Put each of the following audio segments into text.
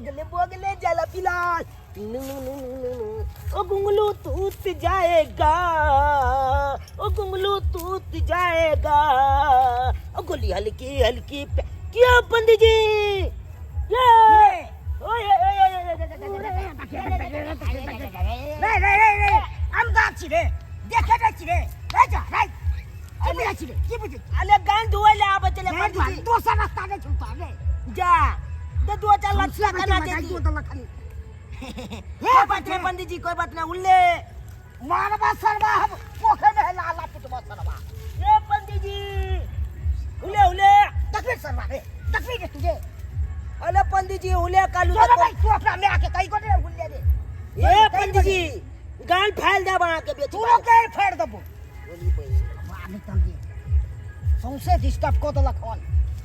गेलै भऽ गेलै जाला पिलाल। ओ गुंगलू टूट जाएगा, ओ गुंगलू टूट जाएगा, ओ गोली हल्की हल्की पे क्यों पंडित जी? ये ओए ओए ओए रे रे रे रे, हम छी रे, देखे नै छी रे। रे जा रे, की बुझै छी रे, की बुझै? अरे गान धोए ले आबै छलै पंडित जी। दोसर रास्ता नै छौ रे। जा दे दो चार लाख केना देती? कोई बात नहीं पंडित जी, कोई बात नहीं। उल्ले मारबा सरवा, हम पोखर में ला ला पिटबा सरवा। ए पंडित जी, उले उले देखबे सरवा रे, देखबे रे तुझे। अरे पंडित जी, उले कालू। तो भाई, तू अपना में आके कई गोटे उल्ले रे। ए पंडित जी, गान फैल देब अहाँ के बेच तू के फाड़ देबो। बोली पहिने तंगी सौंसे डिस्टर्ब कऽ देलक हन।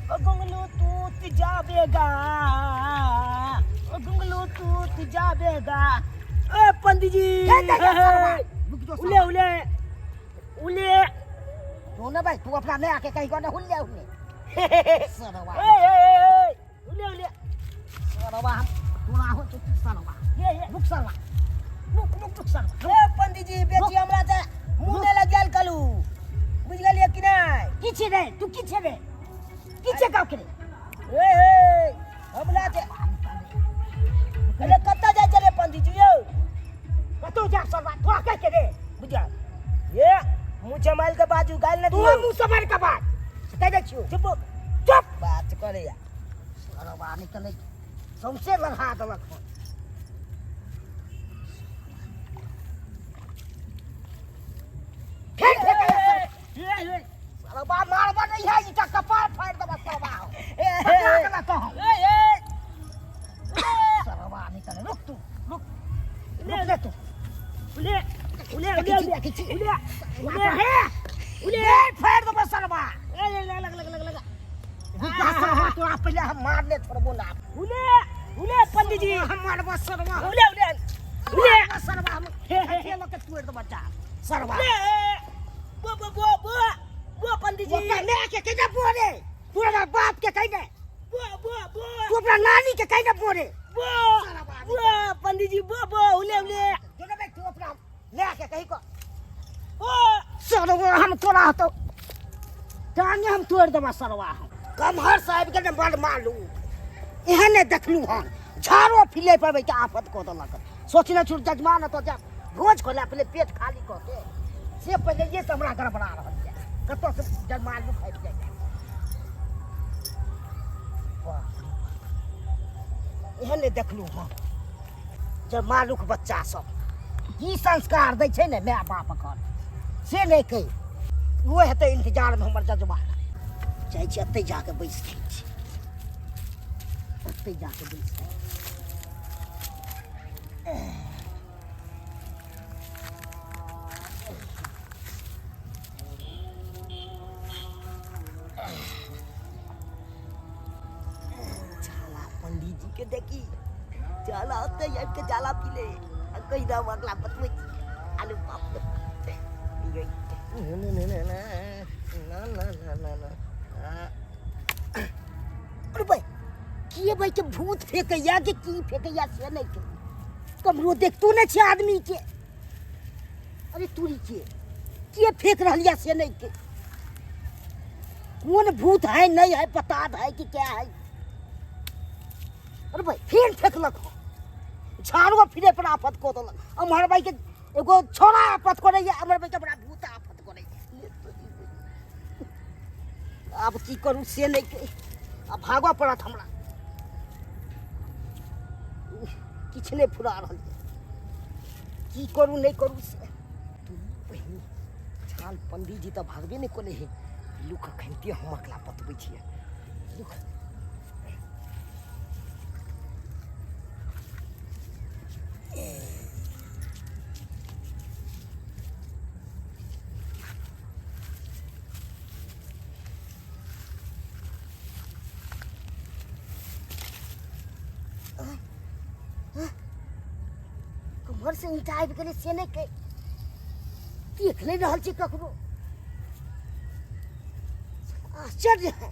ओ गुंगलू टूट जाबेगा, ओ गुंगलू टूट जाबेगा। ए पंडित जी, उले उले उले। तू ना भाई, तू अपना में आके कहीं को ना हुल्ले हुल्ले सरवा। ए ए उले उले सरवा, हम तू ना हो तो सरवा। ये रुक सरवा, रुक रुक रुक सरवा। ए पंडित जी, बेची हमरा से मुंह ने लग गेल कलू, बुझ गेलियै कि नहि? की छी रे तू, की छे रे, की छे गाँव के रे? ए ए हमरा से अरे कतऽ जाइ छलै पंडित जी यौ? कतौ जा सरवा, तोरा कह के रे। बुझा ये मुँह चमाइल के बाजू गाल न तू दियौ। मुँह सम्हारि के बाज, कह दै छियौ। चुप चुप बात करैया सरवा, निकलै सौंसे लढ़ा देलक हन। फेर फेर सरवा, मारबा नहीं है, ईटा कपार फाड़ि देबा सरवा। पकड़ा के लातो हम सरवा, निकल। रुक तू, रुक रुक ले तू। उले उले उले उले उले उले हे उले, फाड़ देबा सरवा। ए लग लग लग लग। रुक जा सरवा, तोरा पहिले हम मारने छोड़बो ना। उले उले पंडित जी, हम मारबो सरवा। उले उले उले सरवा, हम खेल के तोड़ देबा जा सरवा। उले बो बो बो बो बो पंडित जी। अपना माय के कहिने बोरे, तू अपना बाप के कहिने बो बो बो, तू अपना नानी के कहिने बोरे। बो बो पंडित जी, बो बो उले उले। जो ना तू अपना माय के कही को बो सरवा, हम तोरा तो टांगे हम तोड़ देबा सरवा। हम कमहर साहब के ने बड़ मालू एहन ने देखलू हन, झाड़ो फिले पर के आफत कऽ देलक। सोचने छुट जजमान तो जा भोज खोला पहिले पेट खाली कऽ के, से पहिले ये से हमरा गड़बड़ा रहल छै, कतऽ से जजमान आबि जाइ। एहन ने देखलू हन जमालुक बच्चा सब की संस्कार दै छै ने माय बाप एखन से नहि कहि। ओ हेतै इंतजारमे हमर जजमान। जाइ छी एतहि जाके बैस जाइ छी, ओतहि जाके बैस जाइ। जाला पंडित जी के देखी जाला ओतै आबि के जाला पी ले आ कहि दब अगला बतबै छी। आलू बाप रे, ना ना ना ना ना। अरे भाई, की भाई के भूत फेंकैया कि की फेंकैया से नहीं के कमरो देखतो नहीं छै आदमी के। अरे तुरी के के फेंक रहल या से नहीं के, कौन भूत है नहीं है पता है कि क्या है। अरे भाई, फिर फेंकलक हँ झाड़ुआ फिरे पर आफत कऽ देलक। अमहर भाई के एगो छोड़ा आफत करैया, अमर भाई के बड़ा भूत आफत करैया। आब की करू से नहीं के, आ भागऽ पड़त हमरा। किछु नहि फुरा रहल यऽ, की करू नहि करू से। तू बहिनी छाल पंडीजी तऽ भागबे नहि करै है। लुक खैते हम अगला बतबै छियै। लुक कमर से ईंटा आबि गेलै से नहि कहि, देख नहि रहल छी ककरो। आश्चर्य है।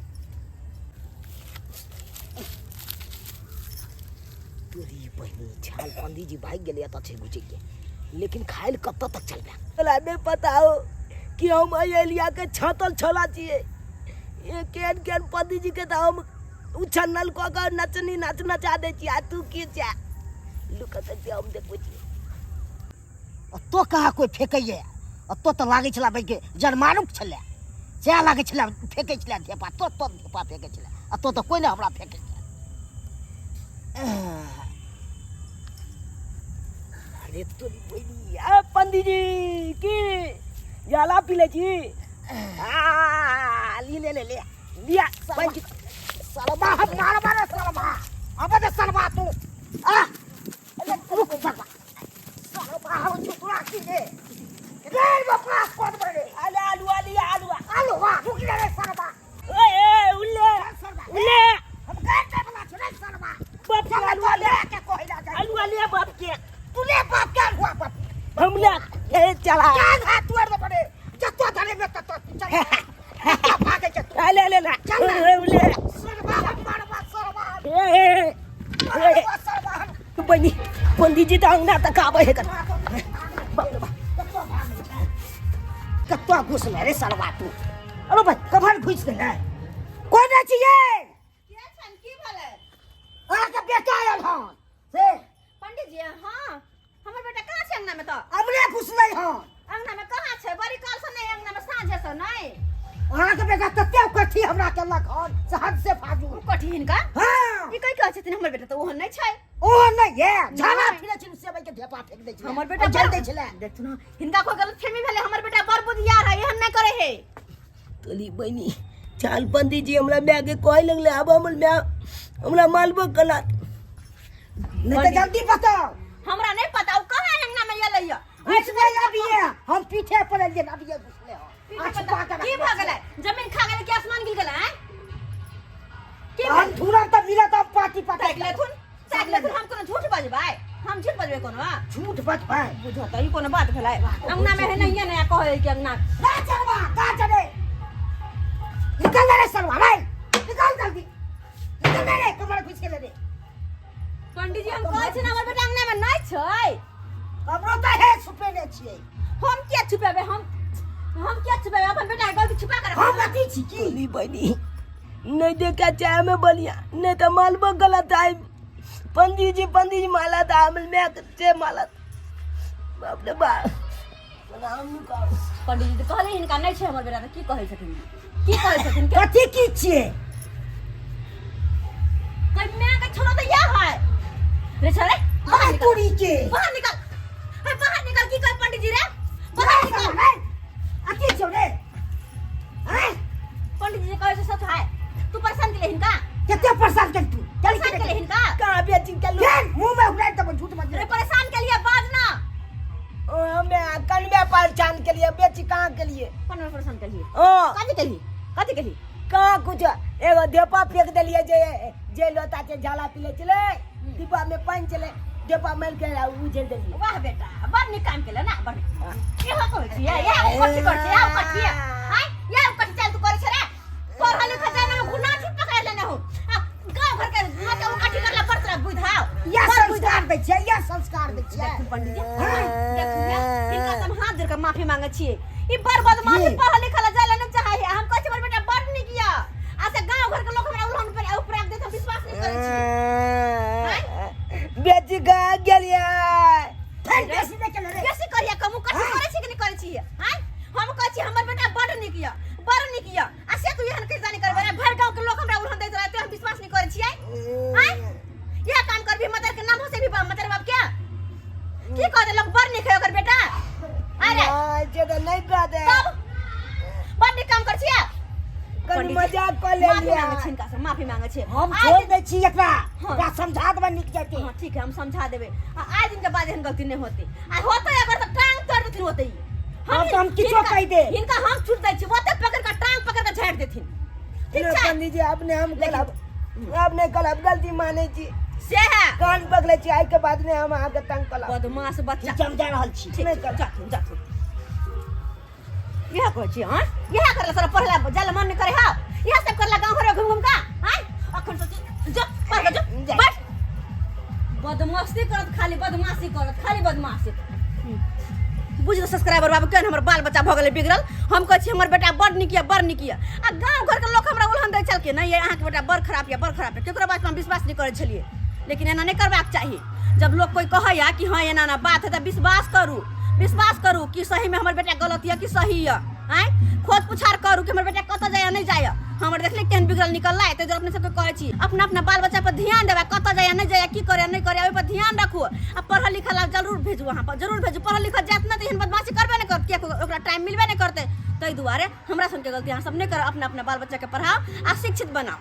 तोरी बहिनी छाल पंडी जी भागि गेलै एतऽ छै घुसि के लेकिन खाइल कतऽ तक चलबै तोरा नहि पता हो कि हम एहि एलिया के छातल छला छियै ये केहन केहन पंडी जी के तऽ हम उछन्नल कऽ कऽ नचनी नाच नचा दै छियै आ तू की छै लुक कऽ हम देखबै छियै ओतऽ कहाँ कोइ फेकैए ओतऽ तऽ लागै छलै भाइके जनमानुख छलै सएह लागै छलै फेकै छलै ढेपा तो तो ढेपा फेकै छलै ओतऽ तऽ कोइ नहि हमरा फेकै अरे तोरी बहिनी आ पंडीजी की जाला पी ले छी आ ली ले ले ले लिया पंच सलमा हम मारबा रे सलमा अब दे सलमा तू आ अरे रुक सलमा सलमा हम छुतरा की रे रे बापा कौन बड़े आलू आलू आलू आलू आलू वा रुक जा रे सलमा ओए ए उल्ले सलमा उल्ले हम गए के बला छे रे सलमा बाप के आलू आलू के कोहिला जा आलू आलू बाप के तू ले बाप के आलू बाप हम ले ए चला क्या हाथ तोड़ दे बड़े जतो धरे में ततो चल भागे जा तू ले ले ले चल ना। ए उल्ले सलमा हम मारबा सलमा ए ए मारबा सलमा हम बनी पंडित जी तऽ अंगना तक आबै है बाप रे बाप कत्तो घुसले रे सलवा तू अरे भाई कमर घुस गेलै कोन छियै के छनि की भेलै अहाँके बेटा आयल हन से पंडित जी हाँ हमर बेटा कहाँ छै अंगना में तऽ हमरे घुसलै हन अंगना में कहाँ छै बड़ी काल से नहीं अंगना में साँझे से नहीं अहाँके बेटा तते कथी हमरा केलक हन से हद से फाजूल ओ कथी हिनका हाँ ई कहि कहै छथिन हमर बेटा तऽ ओहन नहि छै ओ नहि ये झाड़ा नहि। फिरे छै सेबै के ढेपा फेंक दै छै हमर बेटा जल दै छलै देखथुन हँ, हिनका कोई गलतफहमी भेलै हमर बेटा बड़ बुधियार है एहन नहि करै है तोली बहिनी चाल पंडित जी हमरा माय के कहै लगले आब हमर माय हमरा मालबो कला नहि तऽ जल्दी बताओ हमरा नहि पता ओ कहाँ अंगना में एलै यऽ घुसले अभिये हम पीछे पड़लियै अभिये घुसले हन आ छुपा के की भऽ गेलै जमीन खा गेलै कि आसमान गिर गेलै आँय? की हम भेल? धुरम तऽ मिलत हम पार्टी पता ताकि लेथुन ताकि लेथुन हम कोनो झूठ बजबै हम झूठ बजबै कोनो झूठ बजबै बुझो तऽ ई कोनो बात भेलै अंगना में है नहीं नया कहै कि अंगना ना चलवा का चले निकल रे सरवा रे निकल जल्दी निकल रे कमर घुस के ले रे पंडित जी हम कहै छी ने हमर बेटा अंगना में नहीं छै कमरो तऽ हे छुपेने छियै हम किया छुपेबै हम किया छुपेबै अपन बेटा के गलती छुपा के हम रखबै अथी छी की तोली बहिनी नहीं देखा चाय में बलिया नहीं तो मालबो गलत आए पंडित जी पंडित जी माला था हमर माय के से माला बाप रे बाप हम नुकाओ पंडित जी तऽ कहले हिनका नहीं छै हमर बेटा तऽ की कहै छथिन की कहै छथिन के कथी की छियै कहीं माय के छोड़ो तऽ इएह है रे छोड़े बाहर बाहर निकल तोरी के बाहर निकल हे बाहर निकल की कह पंडित जी रे बाहर निकल अथी छौ रे हैं पंडित जी कहै छै सच है तू परेशान केले हिनका कते परेशान केल तू परेशान केले हिनका कहाँ बेची के लो चल मुंह में उड़ाइ तब झूठ मत रे परेशान के लिए बाज ना हमें कनवे पहचान के लिए बेची कहाँ के लिए कौन परेशान के लिए ओ कथी के लिए कथी के लिए कहाँ कुछ एगो ढेपा फेंक देलिए जे जे लोता के झाला पीले चले डिब्बा में पानी चले ढेपा मार के आ उझेल देलिए वाह बेटा बड़ नीक काम केले ना बड़ इहो कहै छियै इएह कथी करै छियै इएह कथी हाय इएह कथी चाल तू करै छै रे पढ़ल लिखल जाय ना गुना छूट पकड़ लेने हो आ गाँव घर के लोग के कथी करला बड़ तोरा बुझाओ या संस्कार दै छियै या संस्कार दै छियै देखू पंडित जी देखू ने हिनका से हम हाथ जोड़ के माफी मांगे छियै ई बड़ बदमाश की? पढ़ल लिखल जाय ला नहीं चाहे है हम कहै छियै हमर बेटा बड़ नीक या आ से गाँव घर के लोग हमरा उल्हन पर ऊपर देत हम विश्वास नहीं करै छियै बेची कहाँ गेलिए फेर बेसी नहि केले रे बेसी करिया कमु कथी करै छी कि नहि करै छी आँय हम कहै छी हमर बेटा बड़ नीक यऽ बड़ नीक यऽ आ से तू एहन कैसा नहि करबै रे भरि गाँव के लोग हमरा उल्हन दैत रहते हम विश्वास नहि करै छियै आँय इएह काम करबी मदर के नाम होसे भी मदर बाप के की कह दे लोग बड़ नीक है ओकर बेटा अरे से तऽ नहि कह दे तब बड़ नीक काम कर छियै कनी मजाक कऽ लेलियै माफी मांगे छी हिनका से माफी मांगे छी हम आइ छोड़ दिन- दै छी एकरा हाँ। एकरा समझा देबै नीक जते हाँ ठीक है हम समझा देबै आ आइ दिन के बाद एहन गलती नहीं होते आ होते अगर तो टांग तोड़ देथिन होते ही हम तऽ हम किछो हिनका- कहि देब। हिनका हम छूट दै छी ओते पकड़ के टांग पकड़ के झाड़ि देथिन ठीक छै पंडित जी अपने हम गलत अपने गलत गलती मानै छी से है कान पकड़ै छी आइ के बाद नहि हम अहाँके तंग कलब बदमाश बच्चा ठीक छै हम जा रहल छी ठीक छै जाथुन जाथुन इएह कहै छी हँ इएह करला सारा पढ़ला जाय मन नहि करे हौ इएह सब करला गाँव घर घुम घुम का आँय अखन सोची जो पढ़ के जो जा। बैठ बदमाशी करत, खाली बदमाशी करत, खाली बदमाशी। बुझ सब्सक्राइबर बाबू, केहन हमर बाल बच्चा भऽ गेलै बिगड़ल। हम कहै छी हमर बेटा बड़ नीक यऽ, बड़ नीक यऽ, आ गाँव घरके लोक हमरा उलहन दै छल कि नहि, अहाँके बेटा बड़ खराब यऽ, बड़ खराब यऽ। केकरो बातमे हम विश्वास नहि करै छलियै, लेकिन एना नहि करबाक चाही। जब लोक कोइ कहैया कि हँ एना एना बात है, तऽ विश्वास करू, विश्वास करू कि सहीमे हमर बेटा गलत यऽ कि सही यऽ। आँय, खोज पुछार करू कि हमर बेटा कतऽ जाइए, नहि जाइए। हमर देखली केहन बिगड़ल निकललै। ताहि दुआरे अपने सबके कहै छी, अपना अपना बाल बच्चा पर ध्यान देबै, कतऽ जाइए, नहि जाइए, की करैए, नहि करैए, ओहि पर ध्यान रखू आ पढ़ल लिखल आब जरूर भेजू, अहाँ पर जरूर भेजू। पढ़ल लिखल जायत ने तऽ एहन बदमाशी करबे नहि करत, किएक ओकरा टाइम मिलबे नहि करतै। ताहि दुआरे हमरा सनके गलती अहाँ सब नहि करब। अपना अपना बाल बच्चाके पढ़ाउ आ शिक्षित बनाउ।